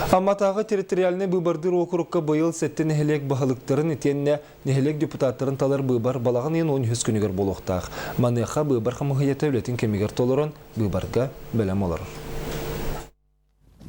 Амматааҕы территориальнай быыбардыыр уокурукка быйыл сэттэ нэһилиэк баһылыктарын итиэннэ нэһилиэк депутаттарын талар быыбар балаҕан ыйын 13 күнүгэр буолуохтаах. Маныаха быыбар хамыыһыйата үлэтин кэмигэр толорон, быыбарга бэлэм олорор.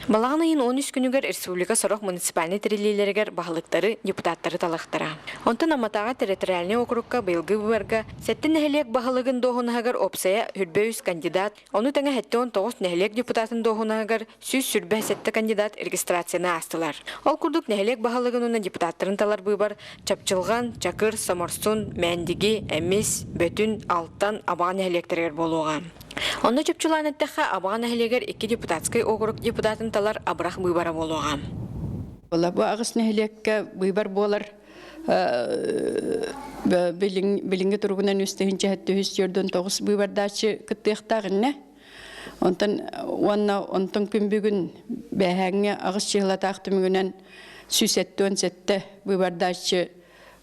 Балаҕан ыйын 13 күнүгэр республика сорох муниципальнай тэриллиилэригэр баһылыктары, депутаттары талыахтара. Онтон Амматааҕы территориальнай уокурукка быйылгы быыбарга сэттэ нэһилиэк баһылыгын дуоһунаһыгар уопсайа 23 кандидат, ону тэҥэ 79 нэһилиэк депутатын дуоһунаһыгар 127 кандидат регистрацияны аастылар. Ол курдук нэһилиэк баһылыгын уонна депутаттарын талар быыбар Чапчылҕан, Чакыр, Соморсун, Мээндиги, Эмис, Бөтүн, Алтан, Абаҕа нэһилиэктэригэр буолуоҕа. Онно чопчулаан эттэххэ, Абаҕа нэһилиэгэр икки депутатскай уокурук депутатын талар абырах быыбара буолуоҕа. Бу аҕыс нэһилиэккэ быыбар буолар билиҥҥи туругунан үс тыһыынча сэттэ төрдүн тоҕус быыбардааччы кыттыахтаах иннэ. Онтон уонна онтон күн бүгүн бээһээҥҥэ аҕыс чыһылатаах түмүгүнэн 177 быыбардааччы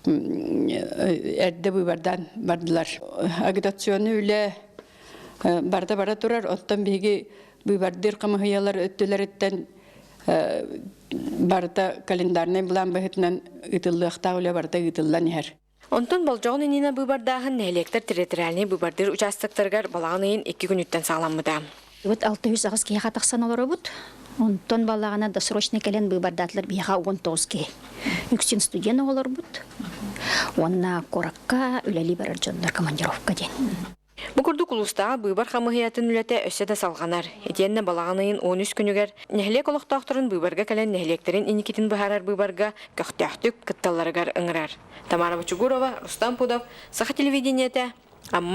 эрдэ быыбардаан бардылар. Агитационный үлэ барда бара турар, оттон биһиги быыбардыыр хамыһыйалар өттүлэриттэн барыта календарнай былаан быһыытынан ыытыллыахтаах үлэ барыта ыытыллан иһэр. Онтон болдьоҕун иннинэ быыбардааһын нэһилиэктэр территориальнай быыбардыыр участоктарыгар балаҕан ыйын икки күнүттэн саҕаламмыта. Быт 608 киһиэхэ тахсан олоробут. Онтон балаҕана досрочно кэлэн быыбардаатылар биһиэхэ 19 киһи. Үксүн студент оҕолорбут. Уонна куоракка үлэлии барар дьоннор командировка диэн. Бу курдук улуустааҕы быыбар хамыыһыйатын үлэтэ өссө да салҕанар. Итиэннэ балаҕан ыйын 13 күнүгэр нэһилиэк олохтоохторун быыбарга кэлэн нэһилиэктэрин инникитин быһаарар быыбарга көхтөөхтүк кытталларыгар ыҥырар. Тамара Бочугурова, Рустам Пудов, Саха телевидениетэ, Амма.